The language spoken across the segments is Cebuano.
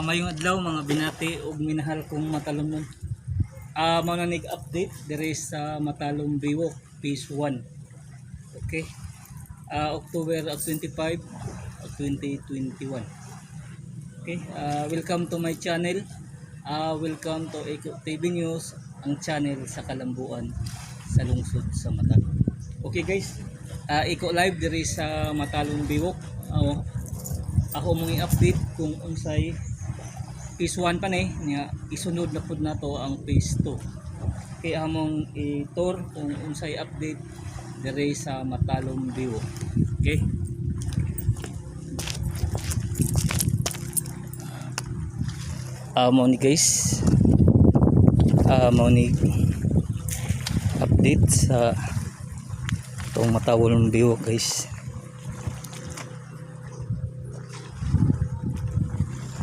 Mayong adlaw, mga binati ug minahal kong matalomnon. Mao na nig update diri sa Matalom Biwok Phase 1. Okay. October 25, 2021. Okay, welcome to my channel. Welcome to Eco TV News, ang channel sa Kalambuan sa lungsod sa Matalom. Okay guys, Eco Live diri sa Matalom Biwok. Ako mong i-update kung unsay phase 1 pa ni niya, isunod na pud nato ang phase 2. Kay among i-tour kung unsay update diri sa Matalom Biwok. Okay? Mao ni guys. Mao ni update sa itong Matalom Biwok, guys.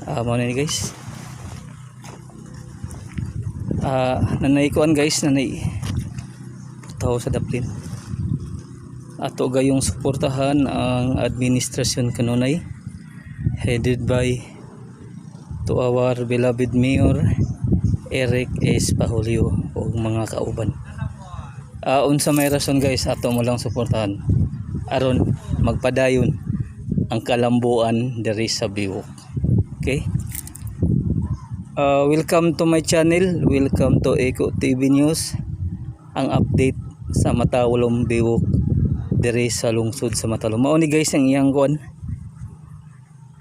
Mao ni guys. Nanay kuan guys, nanay tao sa daplin. Ato gayong suportahan ang administrasyon kanunay headed by to our beloved Mayor Eric S. Pahulio ug mga kauban. Unsa may rason guys, ato mo lang suportahan aron magpadayon ang kalambuan diri sa Biwok. Okay? Welcome to my channel. Welcome to Eco TV News. Ang update sa Matalom Biwok diri sa lungsod sa Matalom. Mao ni guys ang iyang kuan.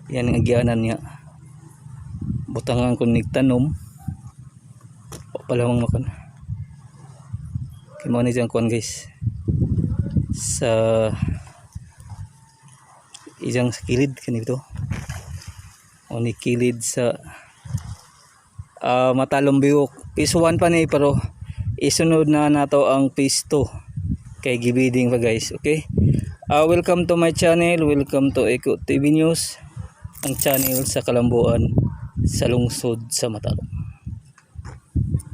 Yan ang agyanan niya. Butangan ko nig tanom. O pala mang makan. Kay mao ni diyang kuan guys. Sa iyang sa kilid kanito. O ni kilid sa Matalom Biwok. Phase 1 pa ni pero isunod na nato ang phase 2 kay gibidding pa guys. Okay? Welcome to my channel. Welcome to Eco TV News. Ang channel sa Kalambuan sa lungsod sa Matalom.